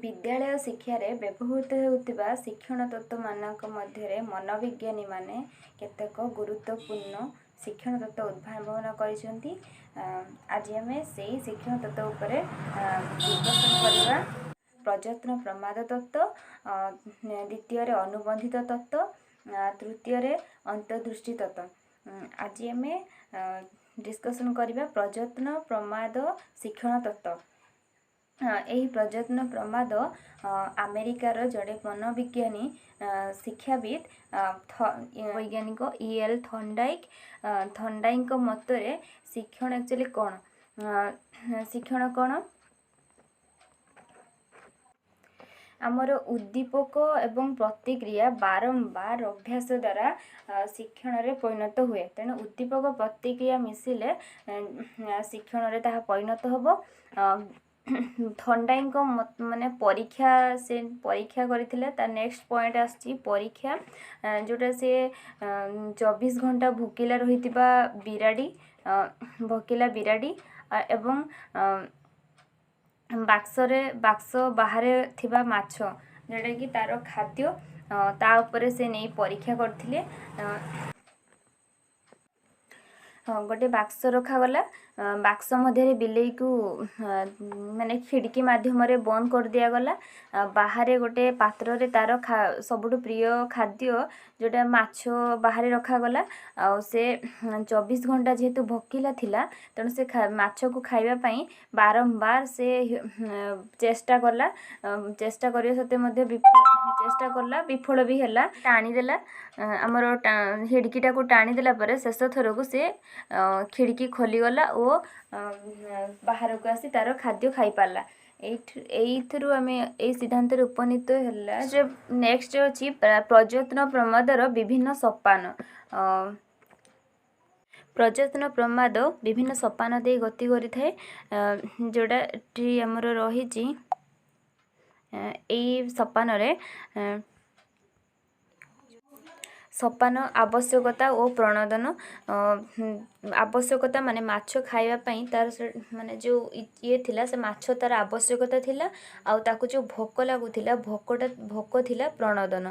ବିଦ୍ୟାଳୟ ଶିକ୍ଷାରେ ବ୍ୟବହୃତ ହେଉଥିବା ଶିକ୍ଷଣ ତତ୍ତ୍ୱମାନଙ୍କ ମଧ୍ୟରେ ମନୋବିଜ୍ଞାନୀମାନେ କେତେକ ଗୁରୁତ୍ୱପୂର୍ଣ୍ଣ ଶିକ୍ଷଣ ତତ୍ତ୍ୱ ଉଦ୍ଭାବନ କରିଛନ୍ତି। ଆଜି ଆମେ ସେଇ ଶିକ୍ଷଣ ତତ୍ତ୍ୱ ଉପରେ ଡିସ୍କସନ୍ କରିବା। ପ୍ରଯତ୍ନ ପ୍ରମାଦ ତତ୍ତ୍ୱ, ଦ୍ୱିତୀୟରେ ଅନୁବନ୍ଧିତ ତତ୍ତ୍ୱ, ତୃତୀୟରେ ଅନ୍ତର୍ଦୃଷ୍ଟି ତତ୍ତ୍ୱ। ଆଜି ଆମେ ଡିସ୍କସନ୍ କରିବା ପ୍ରଯତ୍ନ ପ୍ରମାଦ ଶିକ୍ଷଣ ତତ୍ତ୍ୱ। ଏହି ପ୍ରଯତ୍ନ ପ୍ରମାଦ ଆମେରିକାର ଜଣେ ମନୋବିଜ୍ଞାନୀ, ଶିକ୍ଷାବିତ୍, ବୈଜ୍ଞାନିକ ଇ ଏଲ୍ ଥର୍ଣ୍ଡାଇକ୍। ଥର୍ଣ୍ଡାଇକଙ୍କ ମତରେ ଶିକ୍ଷଣ ଆକ୍ଚୁଆଲି କ'ଣ? ଶିକ୍ଷଣ କ'ଣ? ଆମର ଉଦ୍ଦୀପକ ଏବଂ ପ୍ରତିକ୍ରିୟା ବାରମ୍ବାର ଅଭ୍ୟାସ ଦ୍ୱାରା ଶିକ୍ଷଣରେ ପରିଣତ ହୁଏ। ତେଣୁ ଉଦ୍ଦୀପକ ପ୍ରତିକ୍ରିୟା ମିଶିଲେ ଶିକ୍ଷଣରେ ତାହା ପରିଣତ ହେବ। ଥର୍ଣ୍ଡାଇକଙ୍କ ମାନେ ପରୀକ୍ଷା, ସେ ପରୀକ୍ଷା କରିଥିଲେ। ତା ନେକ୍ସଟ ପଏଣ୍ଟ ଆସୁଛି ପରୀକ୍ଷା, ଯେଉଁଟା ସେ 24 ଘଣ୍ଟା ଭୋକିଲା ରହିଥିବା ବିରାଡ଼ି, ଭୋକିଲା ବିରାଡ଼ି ଏବଂ ବାକ୍ସରେ, ବାକ୍ସ ବାହାରେ ଥିବା ମାଛ, ଯେଉଁଟାକି ତାର ଖାଦ୍ୟ, ତା ଉପରେ ସେ ନେଇ ପରୀକ୍ଷା କରିଥିଲେ। ଗୋଟେ ବାକ୍ସ ରଖାଗଲା। ବାକ୍ସ ମଧ୍ୟରେ ବିଲେଇକୁ ମାନେ ଖିଡ଼ିକି ମାଧ୍ୟମରେ ବନ୍ଦ କରିଦିଆଗଲା। ବାହାରେ ଗୋଟେ ପାତ୍ରରେ ତାର ସବୁଠୁ ପ୍ରିୟ ଖାଦ୍ୟ, ଯେଉଁଟା ମାଛ, ବାହାରେ ରଖାଗଲା। ଆଉ ସେ 24 ଘଣ୍ଟା ଯେହେତୁ ଭୋକିଲା ଥିଲା, ତେଣୁ ସେ ମାଛକୁ ଖାଇବା ପାଇଁ ବାରମ୍ବାର ସେ ଚେଷ୍ଟା କଲା। ଚେଷ୍ଟା କରିବା ସତ୍ତ୍ୱେ ମଧ୍ୟ ଚେଷ୍ଟା କଲା, ବିଫଳ ବି ହେଲା। ଟାଣିଦେଲା, ଆମର ଖିଡ଼ିକିଟାକୁ ଟାଣିଦେଲା ପରେ ଶେଷ ଥରକୁ ସେ ଖିଡ଼ିକି ଖୋଲିଗଲା ଓ ବାହାରକୁ ଆସି ତାର ଖାଦ୍ୟ ଖାଇପାରିଲା। ଏଇଥିରୁ ଆମେ ଏଇ ସିଦ୍ଧାନ୍ତରେ ଉପନୀତ ହେଲା ଯେ, ନେକ୍ସଟ ଅଛି ପ୍ରଯତ୍ନ ପ୍ରମାଦର ବିଭିନ୍ନ ସୋପାନ। ପ୍ରଯତ୍ନ ପ୍ରମାଦ ବିଭିନ୍ନ ସୋପାନ ଦେଇ ଗତି କରିଥାଏ, ଯେଉଁଟା ଏଠି ଆମର ରହିଛି। ଏଇ ସୋପାନରେ ସୋପାନ ଆବଶ୍ୟକତା ଓ ପ୍ରଣୋଦନ। ଆବଶ୍ୟକତା ମାନେ ମାଛ ଖାଇବା ପାଇଁ ତାର ସେ ମାନେ ଯେଉଁ ଇଏ ଥିଲା, ସେ ମାଛ ତାର ଆବଶ୍ୟକତା ଥିଲା। ଆଉ ତାକୁ ଯେଉଁ ଭୋକ ଲାଗୁଥିଲା, ଭୋକଟା, ଭୋକ ଥିଲା ପ୍ରଣୋଦନ।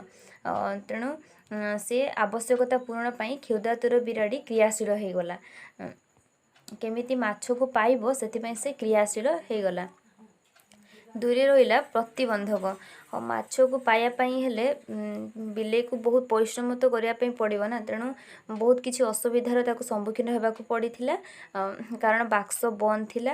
ତେଣୁ ସେ ଆବଶ୍ୟକତା ପୂରଣ ପାଇଁ କ୍ଷୁଧାତୁର ବିରାଡ଼ି କ୍ରିୟାଶୀଳ ହେଇଗଲା। କେମିତି ମାଛକୁ ପାଇବ, ସେଥିପାଇଁ ସେ କ୍ରିୟାଶୀଳ ହେଇଗଲା। ଦୂରେ ରହିଲା ପ୍ରତିବନ୍ଧକ। ମାଛକୁ ପାଇବା ପାଇଁ ହେଲେ ବିଲେଇକୁ ବହୁତ ପରିଶ୍ରମ ତ କରିବା ପାଇଁ ପଡ଼ିବ ନା। ତେଣୁ ବହୁତ କିଛି ଅସୁବିଧାର ତାକୁ ସମ୍ମୁଖୀନ ହେବାକୁ ପଡ଼ିଥିଲା, କାରଣ ବାକ୍ସ ବନ୍ଦ ଥିଲା।